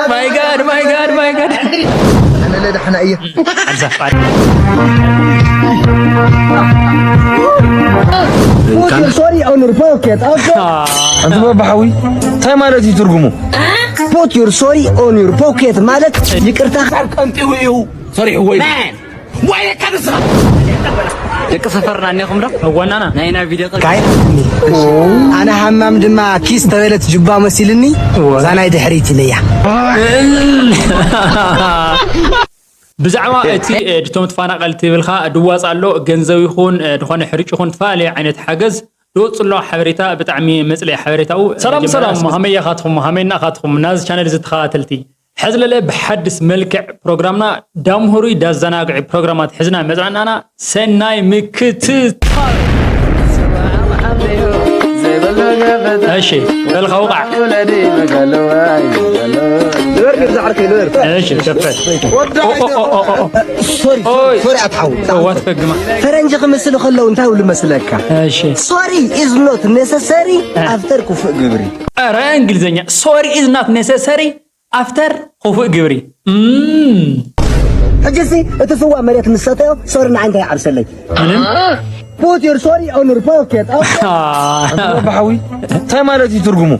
My God, my God, my God. أنا لا دحنا إيه. Alza. Put your sorry on your pocket. Okay. Ah. ኣንተ ባባ ሓዊ እንታይ ማለት እዩ ትርጉሙ? Put your sorry on your pocket ማለት ይቅርታ ካብ ቀንጢው እዩ ሰሪሕዎ እዩ። ደቂ ሰፈርና እኒኹም ዶ? ወናና ናይና ቪድዮ ካይናትኒ ኣነ ሃማም ድማ ኪስ ተበለት ጅባ መሲልኒ። እዛ ናይ ድሕሪት ኢለያ። ብዛዕባ እቲ ድቶም ተፋናቀልቲ ይብልካ ድዋፅ ኣሎ። ገንዘብ ይኹን ዝኾነ ሕርጭ ይኹን ተፈላለየ ዓይነት ሓገዝ ድወፅ ኣሎ ሓበሬታ ብጣዕሚ መፅለይ ሓበሬታኡ። ሰላም ሰላም፣ ሃመያኻትኩም ሃመይናኻትኩም ናዚ ቻነል ዝተኸታተልቲ ሕዝለለ ብሓድስ መልክዕ ፕሮግራምና ዳምሁሪ ዳዘናግዒ ፕሮግራማት ሕዝና መፅናናና። ሰናይ ምክትታል። እሺ በልካ ውቃዕ። እሺ ከፈት። ሶሪ ሶሪ ኣትሓው ዋት ፈግማ። ፈረንጂ ክምስል ከለው እንታይ ውሉ መስለካ? እሺ ሶሪ is not necessary after ክፉእ ግብሪ። ኧረ እንግሊዝኛ። Sorry is not necessary after ክፉእ ግብሪ። ሕጂሲ እቲ ስዋ መሬት ምስ ሰተዮ ሶሪ ንዓይ እንታይ ይዓብሰለይ? Put your sorry on your pocket። ባባ ሓዊ እንታይ ማለት እዩ ትርጉሙ?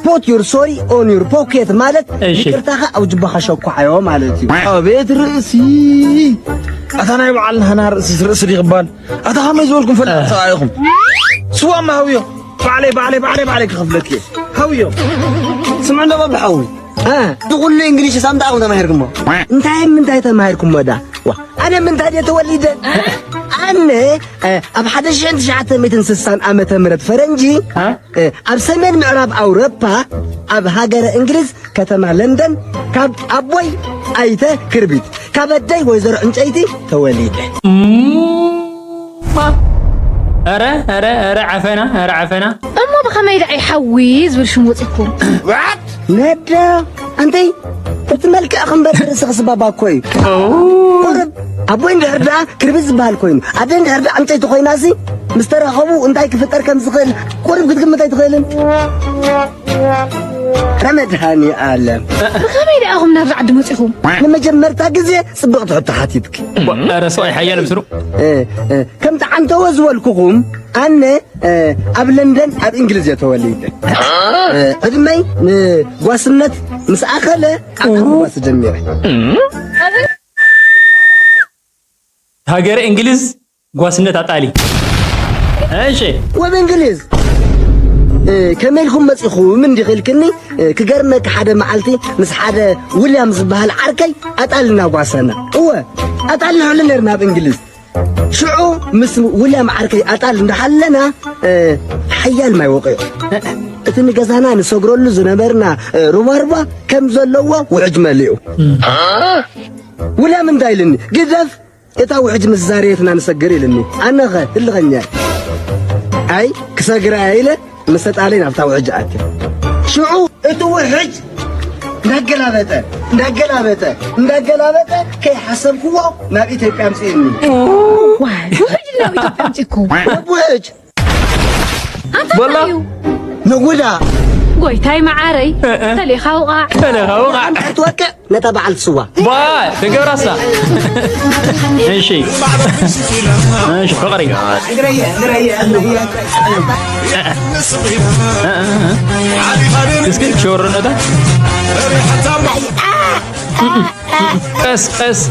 Put your sorry on your pocket ማለት እሺ። ይቅርታኻ ኣብ ጅባኻ ሸኳዓዮ ማለት እዩ። ኣቤት ርእሲ ኣታ ናይ በዓል ናህና ርእሲ ርእሲ ዲኽባል ኣታ ከመይ ዝበልኩም ፈላጥ ሰብኣይ ኢኹም። ስዋ ማሃውዮ ባዕለይ ባዕለይ ባዕለይ ባዕለይ ክኸፍለክ እየ። ሃውዮ ስምዕ እንዶ ባባ ሓዊ እ፣ እቲ ኩሉ እንግሊሽ ሳምጣ ኣኹም ተማሂርኩሞ። እንታይ ምንታይ ተማሂርኩሞ ዳ? ዋ፣ ኣነ ምንታይ ድየ ተወሊደ? ኣነ እ፣ ኣብ ሓደ ሽሕን ትሽዓተ ሚእትን ስሳን ዓመተ ምህረት ፈረንጂ እ፣ ኣብ ሰሜን ምዕራብ ኣውሮፓ ኣብ ሃገረ እንግሊዝ ከተማ ለንደን ካብ ኣቦይ ኣይተ ክርቢት ካብ ኣደይ ወይዘሮ ዕንጨይቲ ተወሊደ። ኧረ ኧረ ኧረ ዓፈና ኧረ ዓፈና። እሞ ብኸመይ ደኣ እዩ ሓዊ ዝብል ሽም ወፂኩም? ነዳ ኣንተይ እቲ መልክዕ ክንበር ርእሲ ክስባባ እኮ እዩ። ቁርብ ኣቦይ እንድሕር ደኣ ክርቢት ዝበሃል ኮይኑ ኣደ እንድሕር ደኣ ዕንጨይቲ ኮይናሲ ምስ ተራኸቡ እንታይ ክፍጠር ከም ዝኽእል ቁርብ ክትግምት ኣይትኽእልን? ረመድሃኒኣለም ብኸመይ ደኣ ኹም ናብዚ ዓዲ መፂኹም? ንመጀመርታ ግዜ ፅብቕቲ ሕቶ ሓቲትኪ። ኧረ ሰብኣይ ሓያል ምስሩ እ፣ እ፣ ከምቲ ዓንተወ ዝበልኩኹም ኣነ እ፣ ኣብ ለንደን ኣብ እንግሊዝ እየ ተወሊደ። እ፣ ዕድመይ ንጓስነት ምስ ኣኸለ ካብ ጓስ ጀሚረ። ሃገረ እንግሊዝ ጓስነት ኣጣሊ። እሺ ወብ እንግሊዝ እ፣ ከመይ ኢልኩም መፂኹም እንዲኺ ኢልክኒ እ፣ ክገርመኪ ሓደ መዓልቲ ምስ ሓደ ውልያም ዝበሃል ዓርከይ ኣጣል እናጓሰና እወ ኣጣል ንሕሉ ነርና ኣብ እንግሊዝ ሽዑ ምስ ውልያም ዓርከይ ኣጣል እንዳሓለና እ፣ ሓያል ማይ ወቂዑ እቲ ንገዛና ንሰግረሉ ዝነበርና እ፣ ሩባሩባ ከም ዘለዎ ውሕጅ መሊኡ ውልያም እንታይ ኢልኒ ግደፍ እታ ውሕጅ ምስ ዛረየትና ንሰግር ኢልኒ ኣነኸ ህልኸኛ ኣይ ክሰግራ ኢለ ምስ ኣጣለይ ናብታ ውሕጅ ኣትየ ሽዑ እቲ ውሕጅ እንዳገላበጠ እንዳገላበጠ እንዳገላበጠ ከይሓሰብክዎ ናብ ኢትዮጵያ ኣምፅእኒ ዋይ ውሕጅ ናብ ኢትዮጵያ ኣምፂኩም ውሕጅ በላ ንጉዳ ጎይታይ መዓረይ ተሌኻ ውቓዕ ተለኻ ውቓዕ ትወቅዕ ነታ በዓል ስዋ ባ ተገብራሳ እሺ እሺ ፍቕሪ እስኪ ሸወርነታ ቀስ ቀስ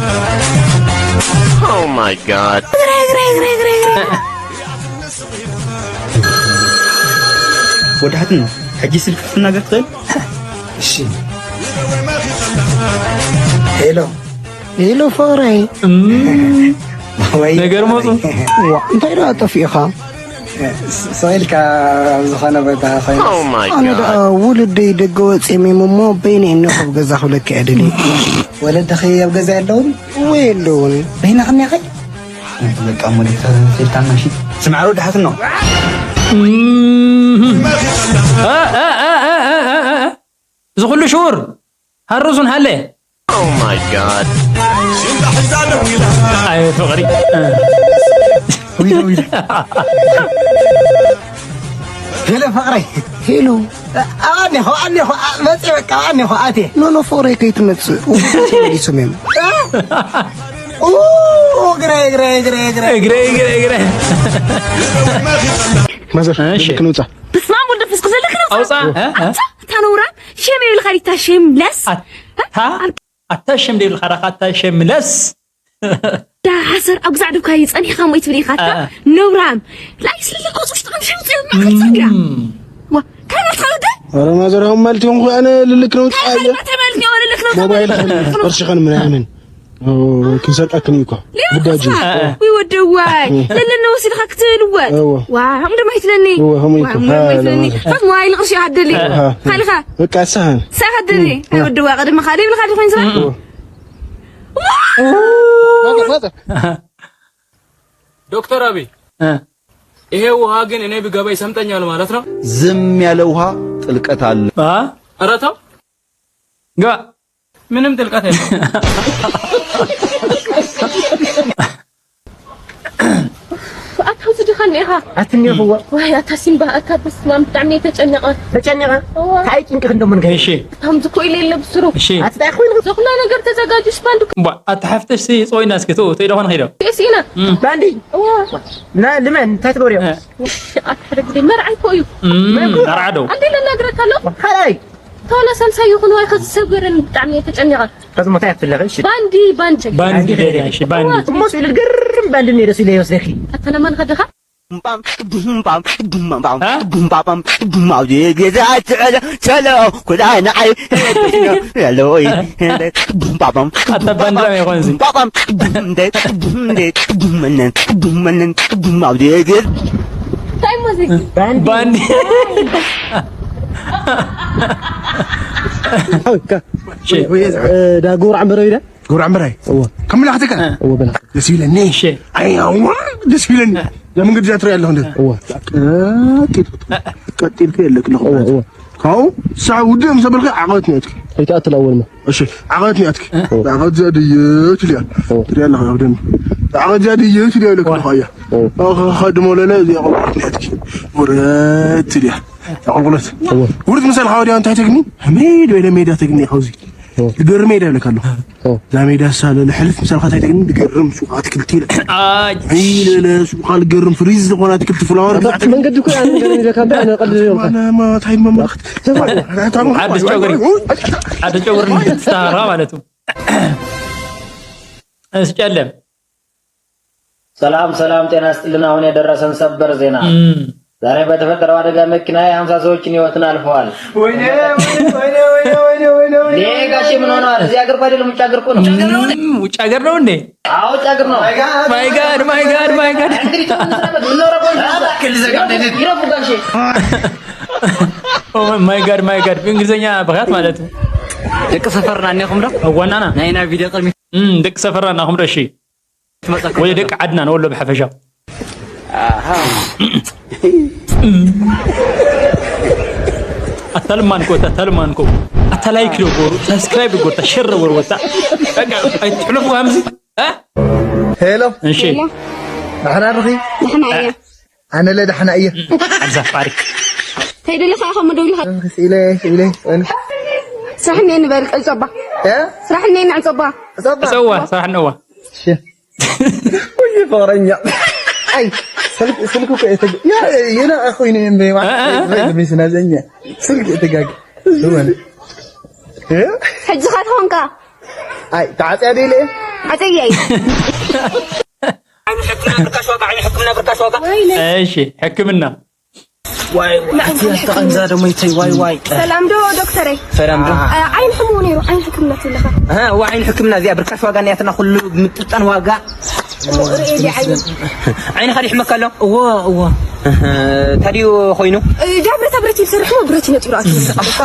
Oh my god. ወዳሕትና ሕጂ ስልኪ ክትናገር ትኽእል? እሺ ሄሎ ሄሎ ፍቕረይ ወይ ነገር መፁ ዋ እንታይ ደኣ ጠፊእኻ ስቕ ኢልካ ኣብ ዝኾነ ቦታ ኮይኑ Oh my ኣነ ደኣ god. ውልደይ ደገ ወፂኦም እዮም እሞ በይነ እነ ካብ ገዛ ክብለካ እየ ደልየ ወለድኺ ኣብ ገዛ የለውን ወይ ኣለውን በይና ከኒያኸይ በቃ እሞ ዲክተር ፊልታና ሺ ስምዓሮ ድሓት ነው እዚ ኩሉ ሽውር ሃሩሱን ሃለ Oh my god. ኣይ ፍቕሪ ሄሎ ፍቕረይ። ሄሎ። ኣኔኹ ኣኔኹ መጽእ በቃ ኣኔኹ ኣቴ። ኖ ኖ ፍቕረይ ከይትመጽእ ውድድር ተመሊሶም እዮም። እግረ እግረ እግረ እግረ እግረ እግረ እግረ። ማዘር እሺ። ክንውጻ። በስመ ኣብ ወወልድ ወመንፈስ ቅዱስ ዘለካ ነው። ኣውጻ፣ እ? እ? ኣውጻ፣ እታ ነውራም ሼም ይብልካ ዲታ ሼም ለስ። ኣታ፣ ኣታ ሼም ደይብልካ ዳኻ ኣታ ሼም ለስ። ዳ ሓሰር ኣብ ግዛዕ ድብካ እዩ ጸኒሕካ እሞ ይትብል ኢኻ ኣታ እ፣ እ። ነውራም። ላይ ስለለ ቆጽ ውሽጥኩም ሸምጽ ማዕጽ ግራ። እም። ዋ፣ ካናት ኸልደ? ኧረ ማዘር፣ አሁን ማለት ይሆን እኮ አነ ልልክ ነው ጣያ። ካናት ማለት ነው ልልክ ነው ሞባይል ጣያ። ኸን ቅርሽ ኸን ምናምን። ኦ፣ ክንሰርቀክን እዩ እኮ። ሌላ ግዳጅ። እ፣ እ። ወይ ወደዋይ፣ እ። ለለነ ወሲድካ ክትልወጥ። እወ። ዋ፣ ከም ደማ ይትለኒ። እወ፣ ከም ዋ፣ ይኮ። ከም ደማ ሃ፣ ይትለኒ። ለማዘር። ፈት ሞባይል ቅርሽ ይሃደሊ። እወ፣ ሃ። ካልኻ። በቃ ሳህን። ሳህደሊ። እ። ኣይ ወደዋ፣ ቀደም ኻሊ ብልኻ ዲኹን ዝባ? እም። እወ። ዋ! ማዘር፣ ማዘር። ዶክተር አብይ፣ እ። ይሄ ውሃ ግን እኔ ብገባ ይሰምጠኛል ማለት ነው? ዝም ያለ ውሃ ጥልቀት አለው። አ? ኧረ ተው። ግባ። ምንም ጥልቀት የለም። ኣታ ኣብዚ ድኻ እኒኢኻ? ኣቲ እኒኤኹዎ። ዋይ፣ ኣታ ሲምባ፣ ኣታ በስመ ኣብ፣ ብጣዕሚ እየ ተጨኒቐ። ተጨኒቐ? እዋ። እንታይ ጭንቅኺ እንደሞ ንገሪኒ። እሺ። ከምዚ እኮ ኢለ የለ ብስሩ። እሺ። ኣቲ እንታይ ኮይኑ? ዝኹላ ነገር ተዘጋጁ፣ ስፓንዱ። እምቧ፣ ኣታ ሓፍተሽ ሲ፣ ጽወይና እስኪ፣ ትኡ፣ ትኡ ኢለ ኾነ ኸይዶ። ሲ፣ ሲና። እም። ባንዲ? እዋ። ና፣ ልመን፣ እንታይ ትገብርዮ? እ። ኣታ ሓደ ግዜ መርዓ እኮ እዩ። እም፣ መርዓ ዶ? ኣንዴ ለናግረካ ኣለኹ። ካልኣይ። ተዋላ ሳልሳይ ይኹን ዋይ፣ ከዚ ሰብ ገረኒ ብጣዕሚ እየ ተጨኒቐ። ከዚ ሞታ እያ ትፍለኺ፣ እሺ። ባንዲ፣ ባንዲ። ባንዲ ደልያ፣ እሺ፣ ባንዲ። እሞ ስኢሉ ዝገርም ባንዲ እኒኦ፣ ደስ ኢለ ይወስደኪ። ኣታ ለማን ኸድኻ? ቡምባም፣ ቡምባም፣ ቡምባም፣ እ? ቡምባም፣ ቡምባም፣ ገዛ ትዕለ፣ ቸሎ፣ ኩላ ንዓይ፣ ያለወይ፣ ቡምባም፣ ኣታ ባንዲራ ይኾን እዚ? ቡምባም፣ ቡምደ፣ ቡምደ፣ ቡመነን፣ ቡመነን፣ ቡማው፣ ገዝ። እንታይ ሙዚክ? ባንዲ። ባንዲ። እ፣ ዳ ጎር ዓምበረው ኢለ? ጎር ዓምበራይ? እወ። ከም ላኽትካ? እወ፣ በላ። ደስ ይብለኒ። እሺ። ኣይ፣ ኣዋ፣ ደስ ይብለኒ። እዛ መንገዲ እዛ ትሪኣ ኣለኹ እንደ? እወ። ቀጢል-፣ ቀጢልካ የለክ ኣለኹ። እወ፣ እወ። ካብኡ ሳዕ ውድእ ምስ ኣበልካ ዓቐበት ነትኪ። ኣይትኣትል ኣወልማ። እሺ፣ ዓቐበት ነትኪ። እወ። ዓቐበት እዚኣ ድየ ትልያ? እወ። ትሪኣ ኣለኻ ኣብ ደም። ዓቐበት እዚኣ ድየ ትልያ ኢለክ እወ። ኣለኹ ኣያ። እወ። ኣኸ፣ ኸድሞ ለለ እዚኣ ቆልቆለት ነትኪ። ውረት ትልያ። እዛ ቆልቆለት። እወ። ውርድ ምሳልካ ወዲያ እንታይ ተግኒ? ሜዳ ኢለ ሜዳ ተግኒ ካብዚ። እወ። ዝገርም ሜዳ ይብለካ ኣለኹ። እወ። እዛ ሜዳ ሳለ ልሕልፍ ምሳልካ እንታይ ተግኒ? ዝገርም ሱቕ ኣትክልቲ ኢለ። ኣይ። ኢለ ለ ሱቕ ልገርም ፍሪዝ ዝኾነ ኣትክልቲ ፍላወር ኣብቲ መንገዲ እኮ ኣነ ገርም ኢለካ እምበር ኣነ ቀልድ ኢለ ኢልካ። ኣነ ማ እንታይ መማኽት? ተባዕ። ሓድሽ ጨጉሪ። ሓድሽ ጨጉሪ እንድትስተኻኸልካ ማለት እዩ። እስጨለም። ሰላም ሰላም፣ ጤና ይስጥልን። አሁን የደረሰን ሰበር ዜና። እም። ዛሬ በተፈጠረው አደጋ መኪና የሀምሳ ሰዎችን ህይወትን አልፈዋል። ወይኔ፣ ወይኔ፣ ወይኔ፣ ወይኔ፣ ወይኔ፣ ወይኔ፣ ወይኔ። ይሄ ጋሼ ምን ሆነዋል? እዚህ ሀገር እኮ አይደለም፣ ውጭ ሀገር እኮ ነው። እም፣ ውጭ ሀገር ነው እንዴ? አዎ፣ ውጭ ሀገር ነው። My God, my God, my God, my God። እንግዲህ ምን እንስራበት? ምን ነው ረቦ? እባክህ ልዘጋ እንደዚህ። ይረፉ ጋሼ። Oh my God, my God። ብእንግሊዝኛ ብኽያት ማለት እዩ። ደቂ ሰፈርና እኒኹም ዶ? እዋናና። ናይና ቪድዮ ቅድሚ እም፣ ደቂ ሰፈርና እኒኹም ዶ? እሺ። ትመጻ ወይ ከሎ ደቂ ዓድና ንወሎ ብሓፈሻ። ኣሃ። ኣታ ልማንኮ፣ ኣታ ልማንኮ። ኣታ ላይክ ዶ ጎሩ፣ ሳብስክራይብ ዶ ጎርታ፣ ሸር ዶ ጎሩ ወታ። በቃ፣ ኣይትሕለፉ ከምዚ። እ? ሄሎ። እሺ። ሄሎ። ደሕና ዲኺ? ደሕና እየ። ኣነ ለ ደሕና እየ። ኣብዛ ፋሪክ። እንታይ ደሊኻ ኢኻ እሞ ደው ኢልካ? ስኢለ፣ ስኢለ፣ ስኢለ። ስራሕ እኒኤኒ በል፣ ዕጾባ። እ? ስራሕ እኒኤኒ ዕጾባ። ዕጾባ? ዕጾባ፣ ስራሕ እኒኦዋ። እሺ። ውይ፣ ፍቕረኛ። ኣይ፣ ስልክ፣ ስልክ እኮ እየ ተግ-፣ ያ፣ የና እኮ ይነ እምበይ ማ-፣ እ፣ እ፣ እ፣ እ። ስልክ እየ ተጋግ-፣ ዝወነ። እ? ሕጂ ኸ ትኾንካ? ኣይ፣ ተዓጽያ ዶ ኢለ? ዓጽያ እየ። ዓይኒ ሕክምና ብርካሽ ዋጋ፣ ዓይኒ ሕክምና ብርካሽ ዋጋ። ወይኔ። እሺ፣ ሕክምና። ዋይ፣ ዋይ፣ ኣቲ ኣስተቐንዛ ደሞ ይተይ፣ ዋይ፣ ዋይ። ሰላም ዶ ዶክተረይ? ሰላም ዶ? አ-፣ ዓይኒ ሕሙሙ ነይሩ፣ ዓይኒ ሕክምና ትብለኻ። ኣሃ፣ እዋ፣ ዓይኒ ሕክምና እዚኣ ብርካሽ ዋጋ እኒኣትና፣ ኩሉ ምጥጣን ዋጋ። ጽቡቕ ርእየ ዲ ዓይኒ? ዓይንኻ ዲሕመካ ኣሎ? እዎ፣ እዎ። ኣሃ፣ ታዲዩ ኮይኑ? እ፣ ዳ ብረታ ብረት እዩ ዝሰርሕ፣ እሞ ብረት እዩ ነጢሩ ኣትዩ። ኣሃ፣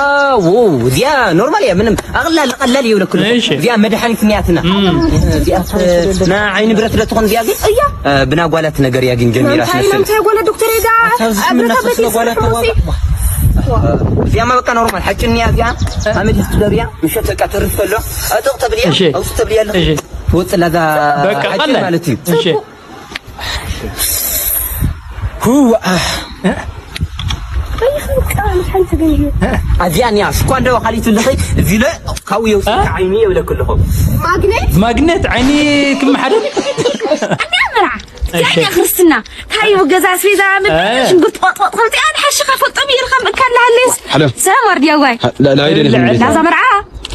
ዎ፣ እዚኣ ኖርማል እያ፣ ምንም። ኣቕላል፣ ቀላል እዩ ይብለኩ ኣለኹ። እሺ። እዚኣ መድሓኒት እኒኣትና። እም። እዚኣ፣ እ፣ ና ዓይኒ ብረት ዶ ትኾን እዚኣ ግን? እያ። እ፣ ብና ጓላት ነገር እያ ግን ጀሚራ ናምታይ፣ ትመስል። ናምታይ ጓላት ዶክተር እያ እዛ? ኣታ ኣብዚ ኣብ ምና ብረታ ብረት ስለ ጓላት እያ ተዋጋ። እዚኣ ማ በቃ ኖርማል፣ ሓቂ እኒኣ እዚኣ። ኣመድ ትደርያ፣ ምሸት በቃ ተርፍ ከሎ፣ ኣጥቕ ተብልያ፣ እሺ። ኣውስ ተብልያ ኣለኹ። እሺ። ትወፅላ እዛ በቃ ሓቂ ቀላል። ማለት እዩ። እሺ። ሁ፣ ኣ። ኣይኸም ቀራን ሓንቲ ግን እዩ። ኣዚኣ ኒያ ሽኳ እንደ ወኻሊቱ ልኸይ እዚ ለ ካብኡ የውፅእ ዓይኒ የብለክ ኣለኹ። ማግኔት? ማግኔት ዓይኒ ክመሓደር? ኣንያ መርዓ። እሺ። ያኛ ክርስትና። ካዩ ገዛ ኣስቤዛ ምብ-፣ ኣይ። ሽንጉርት ቆጥቆጥ ከምቲ ኣን ሓሽኻ ፈልጦም ይርኸም እካ ላሃለስ። ሓሎ። ሰላም ዋርድያ ዋይ። ሓ-፣ ላ-፣ ላ-፣ ኣይደለሽ ላ-፣ ቤት። ላዛ መርዓ።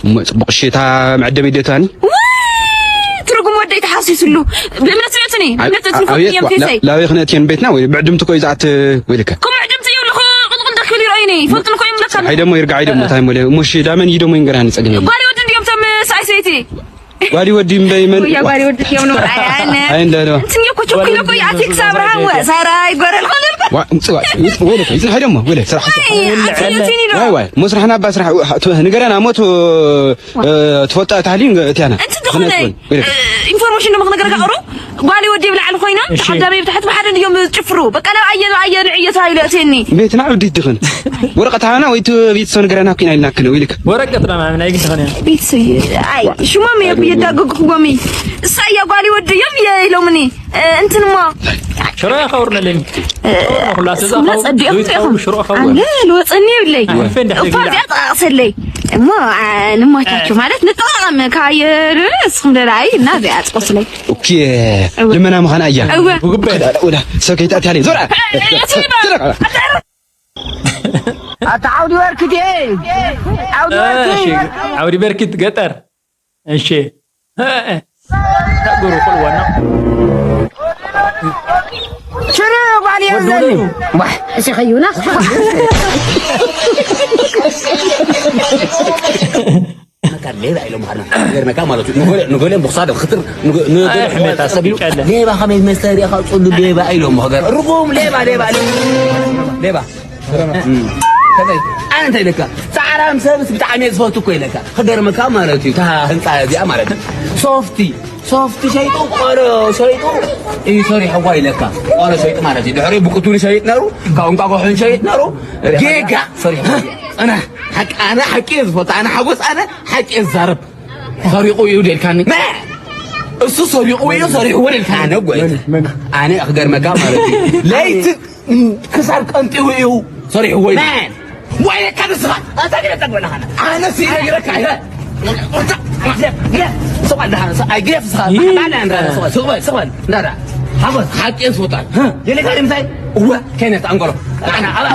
እሞ ጽቡቕ እሺ፣ እታ መዐደሚ ዴታኒ? ውይ! ትርጉም ወደይ ተሓሲሱሉ። ብእምነት ስሚዕቱኒ። ኣይ፣ ብእምነት እትንፉ ኣቤት፣ እዮም ዋ፣ ላ-፣ ቴሰይ። ላበይ ክነእትየን ቤትና ወይ ብዕድምቲ ኮይ ዝኣት ወይ ልከ? ከም ዕድምቲ ይብሉ፣ ቁጥቁጥ ደክብል ይረኣዩኒ። ይፈልጡን ኮይ ይምለካሉ። ሓይ ደሞ ይርጋዓይ ደሞ፣ ታይ ሞለ? እሞ እሺ፣ ዳመን እዩ ደሞ ይንገራኒ ጸገም የለን። ጓል ወዲ እንዲዮም ተም ሰኣይ ሰይቲ። ጓሊ ወዲ እምበይ መን? ጉያ ጓሊ ወዲ እዮም ነው። ኣይ፣ ኣነ። ኣይ፣ እንደ፣ እንደ። እንትን እኮ ችኩል እኮ የኣትክስ ኣብርሃም ወ-፣ ሳራ ይጎረል ኾነ። ዋ፣ ምጽዋ፣ ይጽ-፣ ወይለከ፣ ይጽንሐ ደሞ፣ ወይለ፣ ስራሕ። ኣይ፣ ኣትክልቲኒ ነው። ዋይ፣ ዋይ፣ ሞ ስራሕና ኣባ ስራሕ፣ እ፣ ንገረና፣ ሞት፣ እ፣ ትፈልጣ ታህሊ እቲያና። እንትን ዝኾነ፣ ክነትወን፣ ወይለከ። እ፣ ኢንፎርሜሽን ደሞ ክነገረካ ቅሩ። ጓሊ ወዲ ብላዕሊ ኮይና፣ እሺ። ተሓዳሚ ብታሕቲ ብሓደ እዮም ዝጭፍሩ። በቃ፣ ናብ ኣየ፣ ናብ ኣየ ንዕዮ ተባሂሉ ኣትየኒ። ቤትና ዕብዲት ድኽን። ወረቐት ሃና ወይ እቲ ቤት ሰው ንገረና ኩና ኢልና ክነ፣ ወይለከ። ወረቀት ና ማሚ ናይ ግድኸን እያ። ቤተሰብ፣ ኣይ፣ ሽሞም እዮም የዳገግኽዎም። እሳ እያ ጓሊ ወዲ እዮም የ-፣ ኢሎምኒ። እ፣ እንትን እሞ። ሽሮ ያኸውርነለኝ። እ፣ ኩላ ስም ተዛኸው ለጸዲኦም ዘይተኸው ዲኦም። ሽሮ ኸው። ኣነ ልወጸኒ ይብለይ። ኣንፌ እንደ እኳ ሕጊ እዚኣ ጠቓቕሰለይ። እሞ፣ ኣ፣ ንሞታችሁ ማለት ንጠቓቐም ካየ-፣ እስኹም ደላይ እና እዚኣ ጽቆስለይ። ኦኬ። እወ። ልመና ምዃና እያ። እወ። ውግበ። ወዳ፣ ወዳ፣ ሰብ ከይትኣትያለይ። ዞር። እ፣ እ፣ እሱ ይበል። ዞር። ኣታ ዓውዲ ወርክት እየ። ዓውዲ ወርክት። እሺ፣ ዓውዲ በርኪት ገጠር። እሺ። እ፣ እ። ተግሩ ኩል ዋና። ሽሩ ጓል ወዱ የብለኒ። ወዱ። ዋሕ፣ እሺ፣ ኸዩና። መካን ሌባ ኢሎም ሃና። ገርመካ ማለት እዩ። ንጎለ-፣ ንጎሌም ብኽሳድ ክትር፣ ንጎ-፣ ንጎሌም ኣይ፣ ሕሜታ ብኽሳድ ሰቢሉ። ሰቢቀለ። ሌባ ከመይ መስተ ሪእኻ ጽሉ ሌባ ኢሎም ሃገር። ርጉም ሌባ፣ ሌባ፣ ሌባ። ሌባ። እም። ከመይ? ኣነ እንታይ ኢለካ? ጻዕራም ሰብስ ብጣዕሚ እየ ዝፈቱ እኮ ኢለካ። ክገርመካ ማለት እዩ። እታ ህንጻ እዚኣ ማለት እዩ። ሶፍቲ፣ ሶፍቲ ሸይጡ፣ ቆሎ ሸይጡ፣ እዩ ሰሪሕዋ ኢለካ። ቆሎ ሸይጡ ማለት እዩ። ድሕሪ ብቁቱን ሸይጥ ነሩ፣ ካብ እንቋቑሖን ሸይጥ ነሩ። ጌጋ። ሰሪሕዋ። ኣነ ሓቂ፣ ኣነ ሓቂ እየ ዝፈቱ። ኣነ ሓጎስ፣ ኣነ ሓቂ እየ ዝዛረብ። ሰሪቑ እዩ ደልካኒ። መ-፣ እሱ ሰሪቑ እዩ፣ ሰሪሕዎ ደልካኒ። ኣነ ጎይ-፣ መን፣ መን? ኣነ ክገርመካ ማለት እዩ። ለይቲ ክሳብ ቀንጢው እዩ ሰሪሕዎ እዩ። መን? ወይ ለካ ንስኻ፣ ኣታ ግን ተጎና ኻና። ኣነ ሲነግረካ እየ። ስቕ በል ደሓን፣ ስቕ፣ ኣይ ግደፍ ንስኻ። ይህ ባዕላ እንዳ ስቕ በል፣ ስቕ በል፣ ስቕ በል፣ እንዳዳ። ሓጎስ፣ ሓቂ እየ ዝፈቱ። ህ፣ የለካ ንምንታይ? እወ፣ ከይነት ኣንጎሎ። ኣና፣ ኣላ፣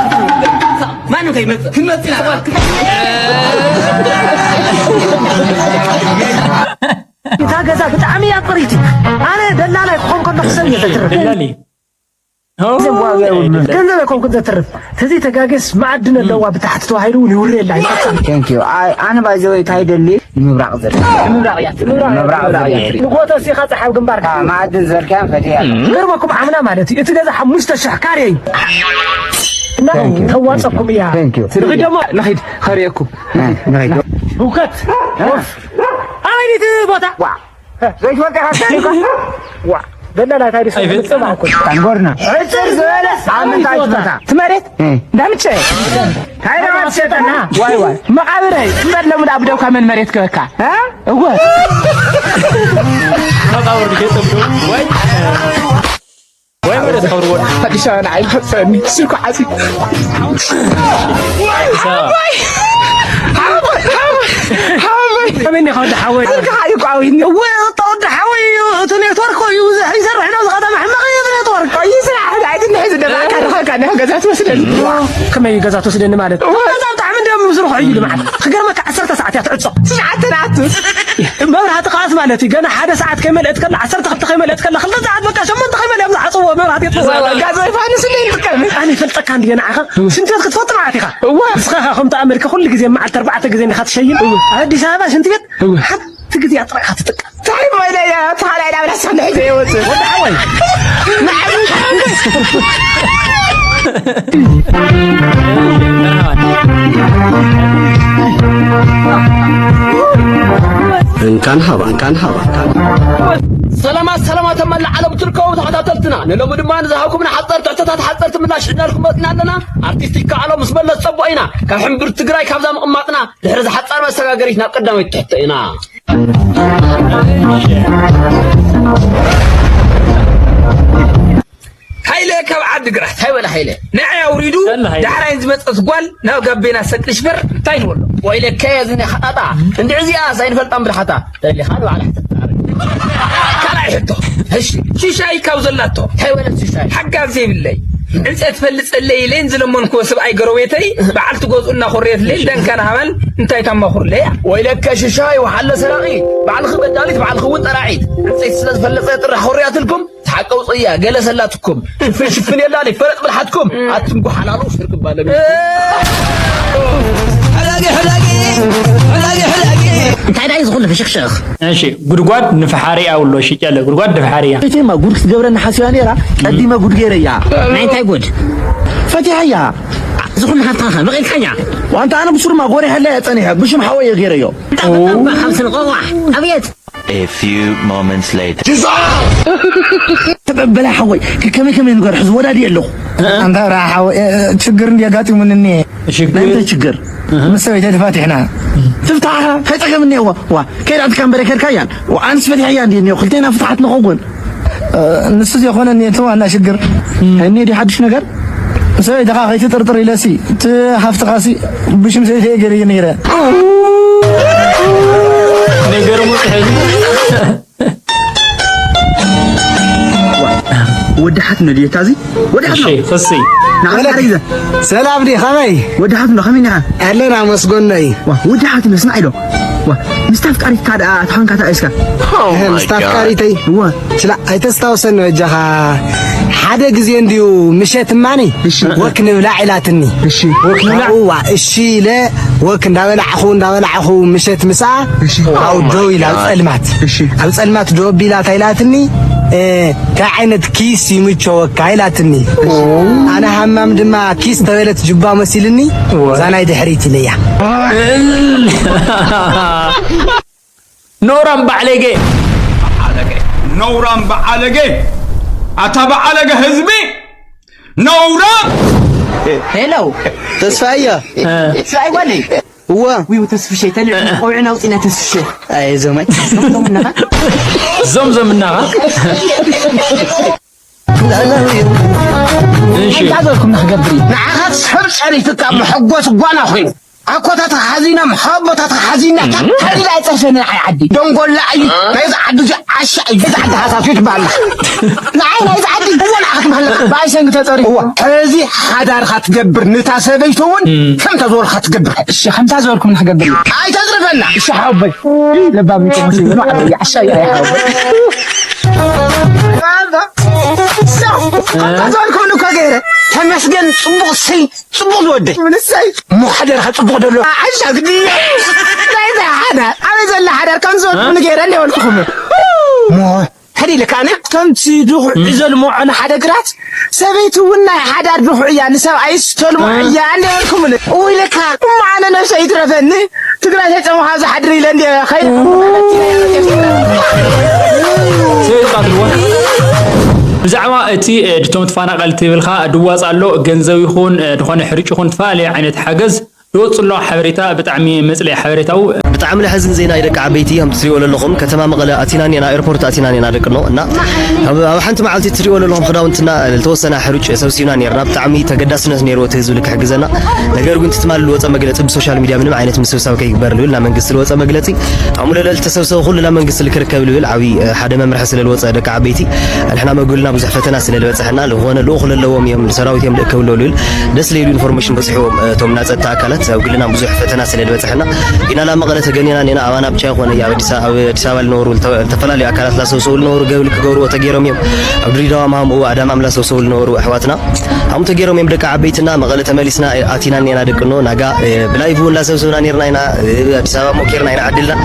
ማንም ከይመጽእ። ክንመጽእ ኢና። እታ ገዛ ብጣዕሚ እያ ጥሪቲ። ኣነ ደላላይ ክኾን ከሎ ክሰብ እየ ዘትርፍ። ደላሊ። ገንዘብ ዋጋ የብሉን። ገንዘብ ኣይኮንኩን ዘትርፍ። ተዚ ተጋገስ መዓድን ኣለዋ ብታሕቲ ተባሂሉ እውን ይውረየላ ይፈጸም። Thank you። ኣይ፣ ኣነ ባይዘወይ እንታይ ይደሊ? ንምብራቕ ዘርኢ። ንምብራቕ እያ። ንምብራቕ ምብራቕ ዘርኢ። ዘርኢ። ንጎተ ሲኻ ጸሓብ ግንባር። አ፣ መኣድን ዘርካን ፈትያ። ገርመኩም ዓምና ማለት እዩ። እቲ ገዛ ሓሙሽተ ሽሕ ካሬ እዩ። እና Thank you። ተዋጸኩም እያ። Thank you። ንኺድ ደሞ፣ ንኺድ፣ ከርእየኩም። እ፣ ንኺድ። ህውከት። እ። ወፍ። ኣበይ እቲ ቦታ? ዋ። ዘይትፈልጥ ኢኻ ትፈልጥ ኢኻ? ዋ። ደላላ እንታይ ድስ ኣይፈልጥ። ጽባሕ እኮ። ታንጎርና። ዕጽር ዝበለ ሳምንት ኣይትፈታ። እቲ መሬት እ። እንዳምቸ። እንታይ ደኣ ትሸጠና? ዋይ ዋይ። መቓብረይ። እምበር ሎሚ ደኣ ብደውካ መን መሬት ክበካ? እ? እወ። መቓብር ድሸጥ ወይ? ወይ መሬት ኸብርዎ። ኣዲስ ኣበባ ንዓይ ዝኸፍአኒ ስልኩ ዓፂ። ኣዲስ ኣበባ። ሓወይ፣ ሓወይ፣ ሓወይ፣ ሓወይ። ከመይ እኒኻ ወዲ ሓወይ? ስልክኻ እዩ እኮ ዓዊኒ። እወ፣ እታ ወዲ ሓወይ እዩ። እቲ ኔትወርክ እዩ ይሰርሕ ዶ? እዚ ኸተማ ሕማቕ እዩ እቲ ኔትወርክ። ይስራሕ፣ ኣይትንሒ ዝደፋእካ፣ ድኻካ፣ ንገዛ ትወስደኒ። ከመይ ገዛ ትወስደኒ ማለት? እወ። ገዛ ብጣዕሚ እንድዮም ዝስርሑ እዩ ልምዓት። ክገርመካ፣ ዓሰርተ ሰዓት እያ ትዕጾ። ትሽዓተ ናቱ። መብራህቲ ከኣስ ማለት እዩ። ገና ሓደ ሰዓት ከይመልአት ከላ፣ ዓሰርተ ክልተ ከይመልአት ከላ፣ ክልተ ሰዓት በቃ ሸሞንተ ከይመልኦም ዝዓጽዎ መብራህቲ የጥፍኡ። እዛ ጋዝ ወይ ፋኑስ እንደ ይጥቀም። ኣነ ይፈልጠካ እንድየ ንዓኻ። ሽንቲ ቤት ክትፈቱ ማለት ኢኻ። እዋ። ንስኻ ከምቲ ኣመሪካ ኩሉ ግዜ መዓልቲ ኣርባዕተ ግዜ እንዲኻ ትሸይን። እዋ። ኣብ ኣዲስ ኣበባ ሽንቲ ቤት እዋ። ሓንቲ ግዜ ጥራይ ኢኻ ትጥቀም። ታሪክ ወይለ እያ፣ ተኻላይ ዳብላ ሳንድሒ ዘይወጽእ። ወዲ ሓወይ። ንዓይ እንካን ሃባ፣ እንካን ሃባ፣ እንካን ሃባ። ሰላማት፣ ሰላማት ኣብ መላእ ዓለም ትርከቡ ተኸታተልትና፣ ንሎሚ ድማ ንዝሃብኩምና ሓጸርቲ ሕቶታት ሓጸርቲ ምላሽ ሒዝናልኩም መጺና ኣለና። ኣርቲስት ይከኣሎ ምስ መለስ ጸቦ ኢና። ካብ ሕምብርቲ ትግራይ ካብዛ ምቕማጥና ድሕሪ ዝሓጻር መሰጋገሪት ናብ ቀዳመይቲ ትሕቶ ኢና። ኢለ ካብ ዓዲ ግራት እንታይ በለ ሓይለ ንዓይ ኣውሪዱ። ዳሕራይ ዝመፀት ጓል ናብ ጋቤና ሰቅልሽ በር እንታይ ንበሎ? ወይለከ ዝኒ ሓጣጣ እንድዕዚኣ ሳይንፈልጣን ብልሓታ ደሊኻ ንባዕላ ሕተት ትዓርግ። ካልኣይ ሕቶ። እሺ። ሽሻይ ካብ ዘላቶ እንታይ በለት ሽሻይ? ሓጋዝ ዘይብለይ ዕንፀት ፈልፀለይ ኢለን ዝለመንክዎ ሰብኣይ ጎረቤተይ በዓልቲ ገዝኡ እናኾረየትለይ ደንካን ሃባን እንታይ ታማኹርለያ? ወይለከ ሽሻይ ወሓለ ሰራቒ ባዕልኺ በዳሊት ባዕልኺ እውን ጠራዒት ዕንፀይቲ ስለ ዝፈለፀ ጥራሕ ኮርያትልኩም ተሓቀውፅያ ገለ ሰላትኩም ፍሽፍን የላን ይፈለጥ ብልሓትኩም ኣትም ጉሓላሉ ሽርክባለ ሕዳጊ ሕዳጊ ሕዳጊ ሕዳጊ እንታይ ዳይ ዝኹሉ ፍሽኽሽኽ እሺ ጉድጓድ ንፍሓሪ ኣውሎ ሽጨለ ጉድጓድ ንፍሓሪ እያ። እቴማ ጉድ ክትገብረኒ ሓሲባ ነይራ ቀዲመ ጉድ ገይረያ። ናይ እንታይ ጉድ? ፈቲሐያ። ዝኹሉ ሃብታኻ መቒልካያ። ዋንታ ኣነ ብሱርማ ጎሪሐለያ ጸኒሐ ብሽም ሓወየ ገይረዮ። ካብ ስንቆዋ ኣብየት A few moments later. በላ ሓወይ ከመይ ከመይ ንገር ሕዚ ወዳዲ ኣለኹ። ኣንታ ራ ሓወይ ችግር እንዲ ኣጋጢሙኒ እኒ ናይ እንታይ ችግር? ምስ ሰበይተይ ተፋቲሕና። ትፍታሓ ከይፀገምኒ እዋ ዋ ከይዳ ትካ እምበረ ከድካ እያን ኣንስ ፈቲሐያ እንዲ እኒኦ ክልቴና ፍትሓት ንኸውን። ንሱ ዘይኮነ እኒ እቲ ዋና ሽግር እኒ ዲ ሓድሽ ነገር ሰበይትኻ ከይትጥርጥር ኢለሲ እቲ ሃፍትኻሲ ብሽም ሰበይተይ ገይረዮ ነይረ። ነገሩ ሙጥሕል ወዲ ሓት ነድየካ እዚ ወዲ ሓት እሺ ነው ክሲ ንዓመት ዓሪዘ ሰላም ዲ ከመይ ወዲ ሓት ነው ከመይ ኒኻ ኣለና መስጎኖ እዩ ዋ ወዲ ሓት ነው ስማዕ ኢሎ ዋ ምስ ታፍቃሪትካ ደኣ ትኾንካ ተኣይስካ ምስ ታፍቃሪተይ እዋ ስላ ኣይተስታውሰኒ በጃኻ ሓደ ግዜ እንድዩ ምሸት እማኒ ወክ ንብላዕ ኢላትኒ እሺ ወክ ንብላዕ እዋ እሺ ኢለ ወክ እንዳበላዕኹ እንዳበላዕኹ ምሸት ምስኣ ኣብኡ ደው ኢላ ኣብ ጸልማት ኣብ ጸልማት ደው ኣቢላ እንታይ ኢላትኒ እንታይ ዓይነት ኪስ ይምቸወካ ኢላትኒ ኣነ ሃማም ድማ ኪስ ተበለት ጅባ መሲልኒ እዛ ናይ ድሕሪት ኢለያ ኖራም ባዕለጌ ነውራም በዓለገ ኣታ በዓለገ ህዝቢ ነውራም ሄሎ ተስፋያ ስራይ ጓለይ እዋ ዊው ተስፍሸይ ተልዕ ቆውዕና ውፂና ተስፍሸ ኣይ ዘማይ ዞምዞምናኻ ዞምዞምናኻ እንታይ ዘልኩም ንክገብር እዩ ንዓኻት ሰብ ፀሪፍካ መሐጎስ ጓና ኮይኑ ኣኮታትኻ ሓዚኖም ሓቦታትኻ ሓዚና ሓሊላ ኣይፀርፈኒ ንዓይ ዓዲ ደንጎላ እዩ ናይዚ ዓዲ እዚ ዓሻ እዩ እዚ ዓዲ ሃሳሱ ትበሃል ንዓይ ናይዚ ዓዲ እወ ንዓኻ ትበሃል ብኣይ ሰንጊ ተፀሪፉ ሕዚ ሓዳርካ ትገብር ንታ ሰበይቱ እውን ከም ተዝበልካ ትገብር እሺ ከምታ ዝበልኩም ንክገብር እዩ ኣይተዝርፈና እሺ ሓወቦይ ለባም ይኮምሲ ብሎ ዓሻ እዩ ሓወቦይ ከምታ ዝበልኩም እኮ ገይረ ተመስገን ፅቡቅ ሰይ ፅቡቅ ዝወደይ ምንሳይ እሞ ሓደርካ ፅቡቅ ደሎ ዓሻ ግዲ ናይዛ ሓዳር ኣበይ ዘላ ሓዳር ከም ዝበልኩም ገይረ እንደ በልኩኹም እሞ ሕዲ ኢልካ ኣነ ከምቲ ድኹዒ ዘልምዖ ንሓደ ግራት ሰበይቲ እውን ናይ ሓዳር ድኹዒ እያ ንሰብኣይስ ተልምዖ እያ እንደ በልኩምኒ እውይ ለካ እሞ ኣነ ነብሰ ይትረፈኒ ትግራይ ተጨምኻ ዝሓድር ኢለ እንደ ከይደ ብዛዕባ እቲ ድቶም ተፈናቐልቲ ይብልካ ድዋፅ ኣሎ ገንዘብ ይኹን ዝኾነ ሕርጭ ይኹን ዝተፈላለዩ ዓይነት ሓገዝ ዝወፅሎ ሓበሬታ ብጣዕሚ መፅለኢ ሓበሬታኡ ብጣዕሚ ለሐዝን ዜና ይደቂ ዓበይቲ ከም ትሪኦ ለለኹም ከተማ መቐለ ኣቲና ኔና ኤርፖርት ኣቲና ኔና ደቅኖ እና ኣብ ሓንቲ መዓልቲ ትሪኦ ለለኹም ክዳውንትና ዝተወሰነ ሕሩጭ ሰብሲብና ኔርና ብጣዕሚ ተገዳስነት ነይርዎ እቲ ህዝቢ ልክሕግዘና ነገር ግን ትትማል ልወፀ መግለፂ ብሶሻል ሚድያ ምንም ዓይነት ምስብሳብ ከይግበር ልብል ናብ መንግስቲ ልወፀ መግለፂ ኣሙለለ ልተሰብሰበ ኩሉ ናብ መንግስቲ ልክርከብ ልብል ዓብይ ሓደ መምርሒ ስለ ልወፀ ደቂ ዓበይቲ ንሕና መጉልና ብዙሕ ፈተና ስለ ልበፅሐና ልኾነ ልኡኹ ለለዎም እዮም ሰራዊት እዮም ልእከብሎ ልብል ደስ ለይሉ ኢንፎርሜሽን በፂሕዎም እቶም ናፀጥታ ኣካላት ኣብ ግልና ብዙሕ ፈተና ስለ ልበፅሐና ኢና ናብ መቐለ ተገኒና ኔና ኣባና ብቻ ይኾነ ኣብ ኣዲስ ኣበባ ልነበሩ ዝተፈላለዩ ኣካላት ላሰብሰቡ ልነበሩ ገብሊ ክገብርዎ ተገይሮም እዮም ኣብ ድሪዳዋ ማምኡ ኣዳማም ላሰብሰቡ ልነበሩ ኣሕዋትና ኣሙ ተገይሮም እዮም ደቂ ዓበይትና መቐለ ተመሊስና ኣቲና ኔና ደቅኖ ናጋ ብላይቭ እውን ላሰብሰብና ኔርና ኢና ኣዲስ ኣበባ ሞኬርና ኢና ዓድልና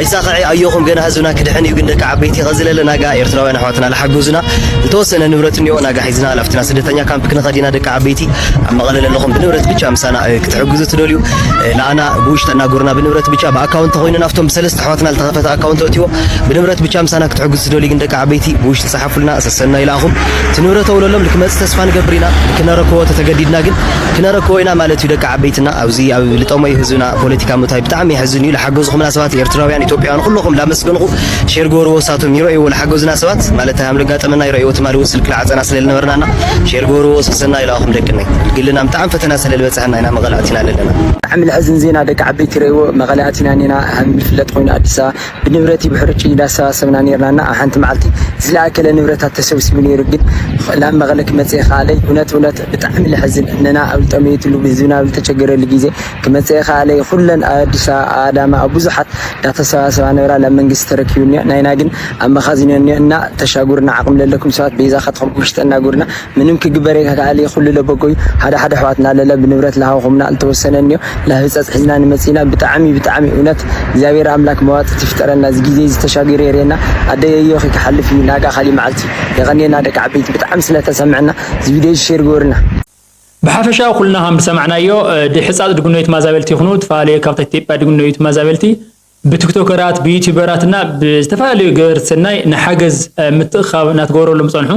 ኣይሳኸዐ ኣዮኹም ገና ህዝብና ክድሕን እዩ ግን ደቂ ዓበይቲ ኸዚ ለለ ናጋ ኤርትራውያን ኣሕዋትና ልሓግዙና ዝተወሰነ ንብረት እኒኦ ናጋ ሒዝና ላፍትና ስደተኛ ካምፕ ክንኸድ ኢና ደቂ ዓበይቲ ኣብ መቐለ ለለኹም ብንብረት ብቻ ምሳና ክትሕግዙ ደልዩ ንኣና ብውሽጢ እናጎርና ብንብረት ብቻ ብኣካውንት ተኮይኑ ናብቶም ብሰለስተ ኣሕዋትና ዝተኸፈተ ኣካውንት ኣእትዎ ብንብረት ብቻ ምሳና ክትሕግዙ ትደልዩ ግን ደቂ ዓበይቲ ብውሽጢ ጸሓፉልና። ሰሰና ይልኣኹም። እቲ ንብረት ኣውለሎም ልክመጽእ ተስፋ ንገብር ኢና። ክነረክቦ ተተገዲድና ግን ክነረክቦ ኢና ማለት እዩ። ደቂ ዓበይትና ኣብዚ ኣብ ልጠሞ ህዝብና ፖለቲካ ምእታይ ብጣዕሚ የሕዝን እዩ። ዝሓገዝኹምና ሰባት ኤርትራውያን ኢትዮጵያውያን ኩለኹም እንዳመስገንኹ ሼር ግበርዎ። ሳቶም ይረእይዎ ዝሓገዙና ሰባት ማለት ሃም ለጋጠመና ይረእይዎ። ትማሊ እውን ስልክ ላዓፀና ስለልነበርናና ሼር ግበርዎ። ሰሰና ይልኣኹም ደቅነይ። ግልና ብጣዕሚ ፈተና ስለልበፅሐና ኢና መቐለ ኣቲና ኣለና። ብጣዕሚ ልሕዝን ዜና ደቂ ዓበይቲ ይረእይዎ። መቐለ ኣቲና ኔና ሃም ዝፍለጥ ኮይኑ ኣዲስ ኣበባ ብንብረት እዩ ብሕርጭ እንዳሰባሰብና ኔርናና። ኣብ ሓንቲ መዓልቲ ዝለኣከለ ንብረታት ተሰብሲቡ ነይሩ ግን ናብ መቐለ ክመፅእ ይኸኣለይ። እውነት እውነት ብጣዕሚ ልሕዝን ነና ኣብ ልጠመየትሉ ብህዝብና ኣብ ልተቸገረሉ ግዜ ክመፅእ ይኸኣለይ። ኩለን ኣብ ኣዲስ ኣበባ ኣዳማ ኣብ ብዙሓት እንዳተሰባሰባ ነበራ ናብ መንግስቲ ተረኪቡ እኒኦ። ናይና ግን ኣብ መኻዚኖ እኒኦ እና ተሻጉርና ዓቕሚ ለለኩም ሰባት ቤዛ ካትኹም ውሽጠ እናጉርና ምንም ክግበር ይከኣል እዩ። ኩሉ ለበጎ እዩ። ሓደ ሓደ ኣሕዋትና ለለ ብንብረት ለሃውኹምና ልተወሰነ እኒኦ ላህብፀፅ ሒዝና ንመፂና። ብጣዕሚ ብጣዕሚ እውነት እግዚኣብሔር ኣምላክ መዋፅእ ትፍጠረና። እዚ ግዜ እዚ ተሻጊሩ የርእየና። ኣደየዮ ክሓልፍ እዩ ናጋ ካሊእ መዓልቲ። የቐንየና ደቂ ዓበይቲ ብጣዕሚ ስለተሰምዐና እዚ ቪድዮ እዚ ሼር ግበሩና። ብሓፈሻ ኩልና ከም ዝሰማዕናዮ ድሕፃፅ ድግኖዩ ተማዛበልቲ ይኹኑ ዝተፈላለዩ ካብታ ኢትዮጵያ ድግኖዩ ተማዛበልቲ ብቲክቶከራት ብዩቲበራትና ብዝተፈላለዩ ገበርቲ ሰናይ ንሓገዝ ምትእኻብ እናተገበረሎም ፀንሑ።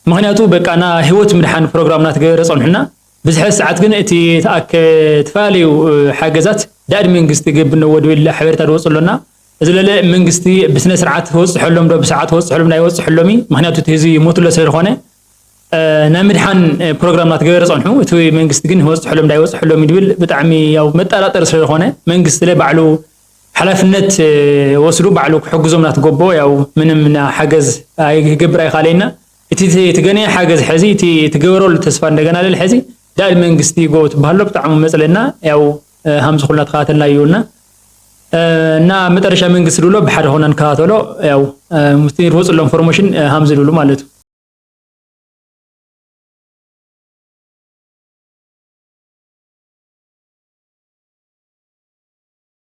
ምክንያቱ በቃ ና ህይወት ምድሓን ፕሮግራም እናተገበረ ፀንሑና። ብዝሐ ሰዓት ግን እቲ ተኣከ ዝተፈላለዩ ሓገዛት ዳድ መንግስቲ ገብነዎ ድብል ሓበሬታ ድወፅሎና። እዚ ለለ መንግስቲ ብስነ ስርዓት ወፅሐሎም ዶ ብሰዓት ወፅሐሎም ናይ ወፅሐሎም እዩ። ምክንያቱ እቲ ህዝቢ ሞትሎ ስለዝኾነ ናይ ምድሓን ፕሮግራም እናተገበረ ፀንሑ። እቲ መንግስቲ ግን ወፅሐሎም እንዳይወፅሐሎም ድብል ብጣዕሚ ያው መጠራጠር ስለዝኾነ መንግስቲ ለ ባዕሉ ሓላፍነት ወስዱ ባዕሉ ክሕግዞም ናትጎቦ ያው ምንም ና ሓገዝ ኣይገብር ኣይኻለይና። እቲ ትገነ ሓገዝ ሕዚ እቲ ትገበረሉ ተስፋ እንደገና ለል ሕዚ ዳል መንግስቲ ጎ ትበሃሎ ብጣዕሚ መፅለና። ያው ሃምዚ ኩልና ተኸታተልና ይውልና እና መጠረሻ መንግስቲ ድብሎ ብሓደ ኾና ንከታተሎ። ያው ምስቲ ዝወፅሎም ኢንፎርሜሽን ሃምዚ ድብሉ ማለት እዩ።